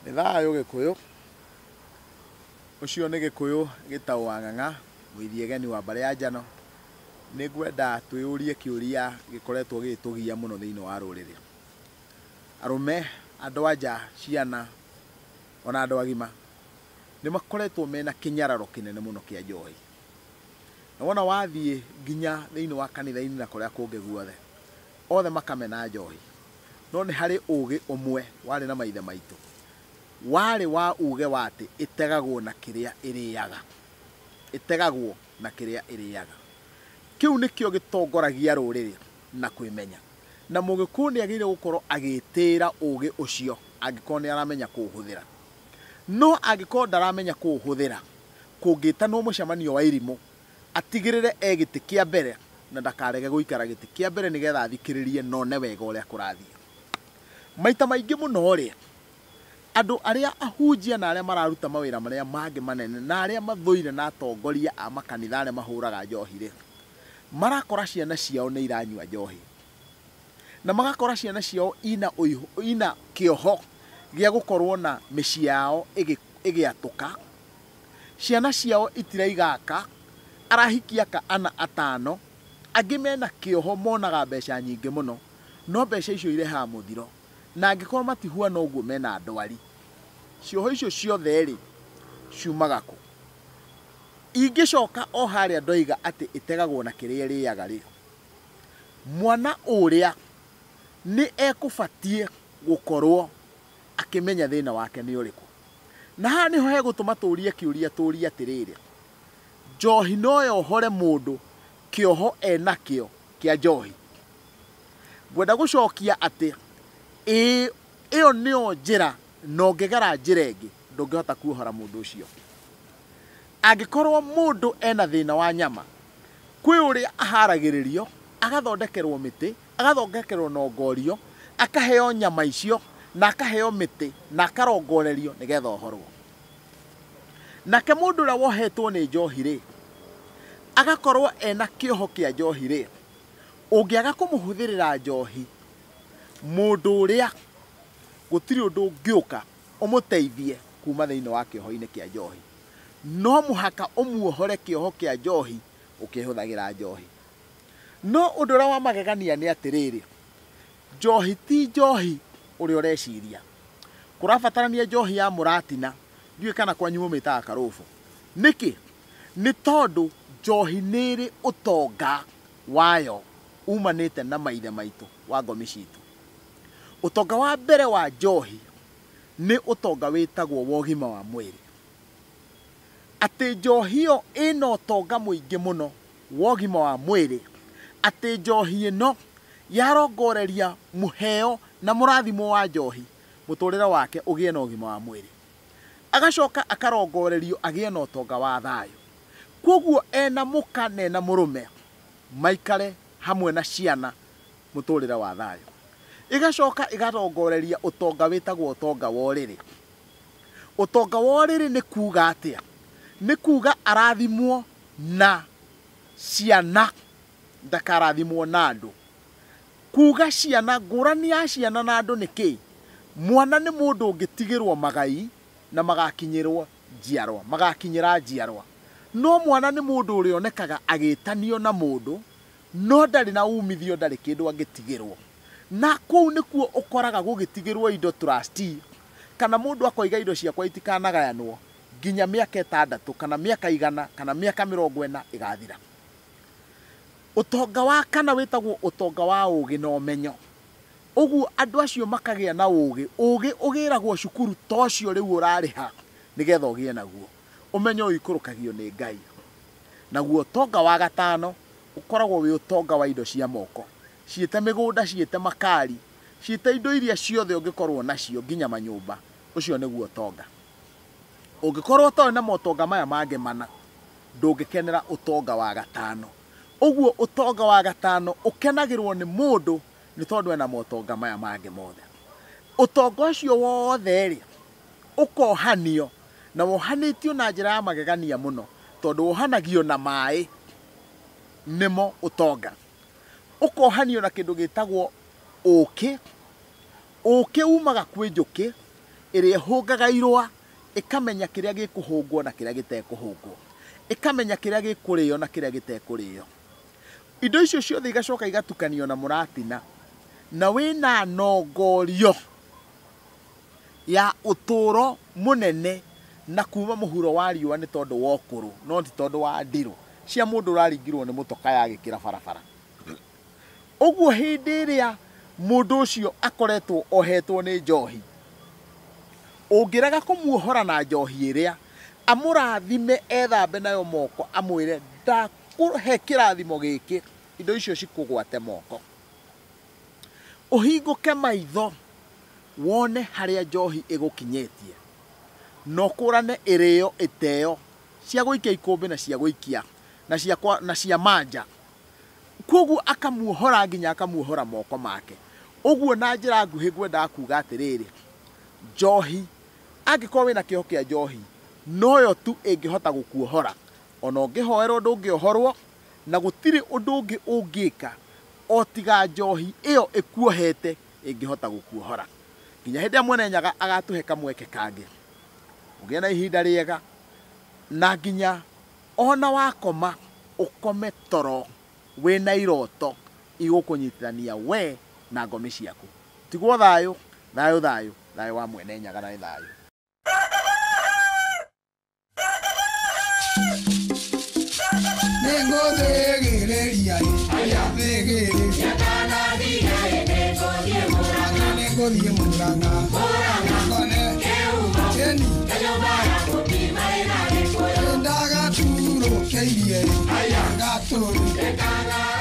Nĩ thayũ Gĩkũyũ, ũcio nĩ Gĩkũyũ gĩtagwo Wang'ang'a, mũithiegeni wa mbarĩ ya Njano. Nĩ ngwenda twĩyũrie kĩũria gĩkoretwo gĩgĩtũgia mũno thĩinĩ wa rũrĩrĩ. Arũme, andũ a nja, ciana ona andũ agima nĩ makoretwo mena kĩnyararo kĩnene mũno kĩa njohi. Na wona wathiĩ nginya thĩinĩ wa kanitha-inĩ na kũrĩa kũngĩ guothe, othe makamena njohi. No nĩ harĩ ũgĩ ũmwe warĩ na maithe maitũ, warĩ wa uge wa atĩ ĩtegagwo na kĩrĩa ĩrĩaga. Ĩtegagwo na kĩrĩa ĩrĩaga. Kĩu nĩkĩo gĩtongoragia rũrĩrĩ na kwĩmenya. Na mũgĩkũyũ nĩ agĩrĩire gũkorwo agĩtĩĩra ũgĩ ũcio angĩkorwo nĩ aramenya kũũhũthĩra. No angĩkorwo ndaramenya kũũhũthĩra, kũngĩtanwo mũcemanio wa irimũ, atigĩrĩre e gĩtĩ kĩa mbere na ndakarege gũikara gĩtĩ kĩa mbere nĩgetha athikĩrĩrie na one wega ũrĩa kũrathiĩ. Maita maingĩ mũno rĩ, andũ arĩa ahunjia na arĩa mararuta mawĩra marĩa mangĩ manene na arĩa mathũire na atongoria a makanitha arĩa mahũraga njohi rĩ, marakora ciana ciao nĩ iranyua njohi. Na magakora ciana ciao ina kĩoho gĩa gũkorwo na mĩciĩ yao ĩgĩatũka. Ciana ciao itiraigaka, arahikia ka ana atano, angĩ mena kĩoho monaga mbeca nyingĩ mũno, no mbeca icio irehaga mũthiro. Na angĩkorwo matihuana ũguo mena ndwari. Cioho icio ciothe rĩ, ciumaga kũ? Ingĩcoka o harĩa ndoiga atĩ ĩtegagwo na kĩrĩa ĩrĩaga rĩ, mwana ũrĩa nĩ ekũbatiĩ gũkorwo akĩmenya thĩna wake nĩ ũrĩkũ. Na haha nĩho hegũtũma tũrie kĩũria tũrie atĩrĩrĩ, njohi no yohore mũndũ kĩoho enakĩo kĩa njohi? Ngwenda gũcokia atĩ ĩĩ, ĩyo nĩyo njĩra, na ũngĩgera njĩra ĩngĩ ndũngĩhota kuohora mũndũ ũcio. Angĩkorwo mũndũ ena thĩna wa nyama, kwĩ ũrĩa aharagĩrĩrio, agathondekerwo mĩtĩ, agathondekerwo nongorio, akaheo nyama icio, na akaheo mĩtĩ, na akarongorerio nĩgetha ohorwo. Nake mũndũ ũrĩa wohetwo nĩ njohi rĩ, agakorwo ena kĩoho kĩa njohi rĩ, ũngĩaga kũmũhũthĩrĩra njohi, mũndũ ũrĩa gũtirĩ ũndũ ũngĩũka ũmũteithie kuma thĩinĩ wa kĩoho-inĩ kĩa njohi. No mũhaka ũmuohore kĩoho kĩa njohi ũkĩhũthagĩra njohi. No ũndũ ũrĩa wa magegania nĩ atĩrĩrĩ, njohi ti njohi ũrĩa ũreciria. Kũrabatarania njohi ya mũratina, ndiũĩ kana kwanyu mũmĩtaga karũbũ. Nĩkĩ? Nĩ tondũ njohi nĩ ĩrĩ ũtonga wayo umanĩte na maithe maitũ wa ngomi citũ. Ũtonga wa mbere wa njohi nĩ ũtonga wĩtagwo wa ũgima wa mwĩrĩ. Atĩ njohi ĩyo ĩna ũtonga mũingĩ mũno wa ũgima wa mwĩrĩ, atĩ njohi ĩno yarongoreria mũheo na mũrathimo wa njohi, mũtũrĩre wake ũgĩe na ũgima wa mwĩrĩ. Agacoka akarongorerio agĩe na ũtonga wa thayũ. Koguo ena mũka na ena mũrũme maikare hamwe na ciana mũtũrĩre wa thayũ. Ĩgacoka ĩgarongoreria ũtonga wĩtagwo ũtonga wa ũrĩrĩ. Ũtonga wa ũrĩrĩ nĩ kuga atĩa? Nĩ kuga arathimwo na ciana, ndakarathimwo na andũ. Kuga ciana, ngũrani ya ciana na andũ nĩ kĩ? Mwana nĩ mũndũ ũngĩtigĩrwo magai na magakinyĩrwo njiarwa, magakinyĩra njiarwa. No mwana nĩ mũndũ ũrĩonekaga agĩtanio na mũndũ, no ndarĩ na umithio, ndarĩ kĩndũ angĩtigĩrwo. Na kũu nĩkuo ũkoraga gũgĩtigĩrwo indo trustee, kana mũndũ akoiga indo ciakwa itikanagayanwo nginya mĩaka 6 kana mĩaka 100 kana mĩaka 40 ĩgathira. Ũtonga wa kana wĩtagwo ũtonga wa ũgĩ na ũmenyo. Ũguo andũ acio makagĩa na ũgĩ, ũgĩ ũgĩragwo cukuru to ũcio rĩu ũrarĩha nĩgetha ũgĩe naguo. Ũmenyo ũikũrũkagio nĩ Ngai. Naguo ũtonga wa gatano ũkoragwo wĩ ũtonga wa indo cia moko, ciĩte mĩgũnda, ciĩte makari, ciĩte indo iria ciothe ũngĩkorwo nacio nginya manyũmba. Ũcio nĩguo ũtonga. Ũngĩkorwo ũtarĩ na motonga maya mangĩ mana, ndũngĩkenera ũtonga wa gatano. Ũguo ũtonga wa gatano ũkenagĩrwo nĩ mũndũ nĩ tondũ ena motonga maya mangĩ mothe. Ũtonga ũcio wothe rĩ, ũkohanio na wohanĩtio na njĩra ya magegania mũno, Tondũ wohanagio na maĩ nĩmo ũtonga. Ũkohanio na kĩndũ gĩtagwo ũkĩ. Ũkĩ umaga kwĩ njũkĩ ĩrĩa ĩhũngaga irũa, ĩkamenya kĩrĩa gĩkũhũngwo na kĩrĩa gĩtekũhũngwo, ĩkamenya kĩrĩa gĩkũrĩo na kĩrĩa gĩtekũrĩo. Indo icio ciothe igacoka igatukanio na mũratina, na wĩna nongorio ya ũtũro mũnene na kuma mũhuro wa riũa nĩ tondũ wa ũkũrũ, no ti tondũ wa ndirũ cia mũndũ ũraringirwo nĩ mũtoka yagĩkĩra barabara. Ũguo hĩndĩ ĩrĩa mũndũ ũcio akoretwo ohetwo nĩ njohi, ũngĩrega kũmuohora na njohi ĩrĩa, amũrathime ethambe nayo moko, amwĩre ndakũhe kĩrathimo gĩkĩ, indo icio cikũgwate moko. Ũhingũke maitho wone harĩa njohi ĩgũkinyĩtie, na ũkũrane ĩrĩo ĩteo cia gũikia ikũmbĩ na cia gũikia na cia na cia manja. Koguo akamuohora nginya akamuohora moko make. Ũguo na njĩra nguhĩ ngwendaga kuga atĩrĩrĩ, njohi angĩkorwo wĩna kĩoho kĩa njohi noyo tu ĩngĩhota gũkuohora. Ona ũngĩhoerwo ndũngĩohorwo, na gũtirĩ ũndũ ũngĩ ũngĩka o tiga njohi ĩyo ĩkuohete ĩngĩhota gũkuohora. Nginya hĩndĩ ĩrĩa Mwene Nyaga agatũhe kamweke kangĩ, ũgĩe na ihinda rĩega, na nginya ona wakoma ũkome toro wĩna iroto igũkũnyitithania we na ngomi ciaku. Tigwo thayũ, thayũ thayũ, thayũ wa Mwene Nyaga na nĩ thayũ. Nĩngũthĩgĩrĩria thĩgĩrĩria nĩngũthiĩ Mũrang'a ngone kĩeni ndagaturũkĩirie gatũrũ.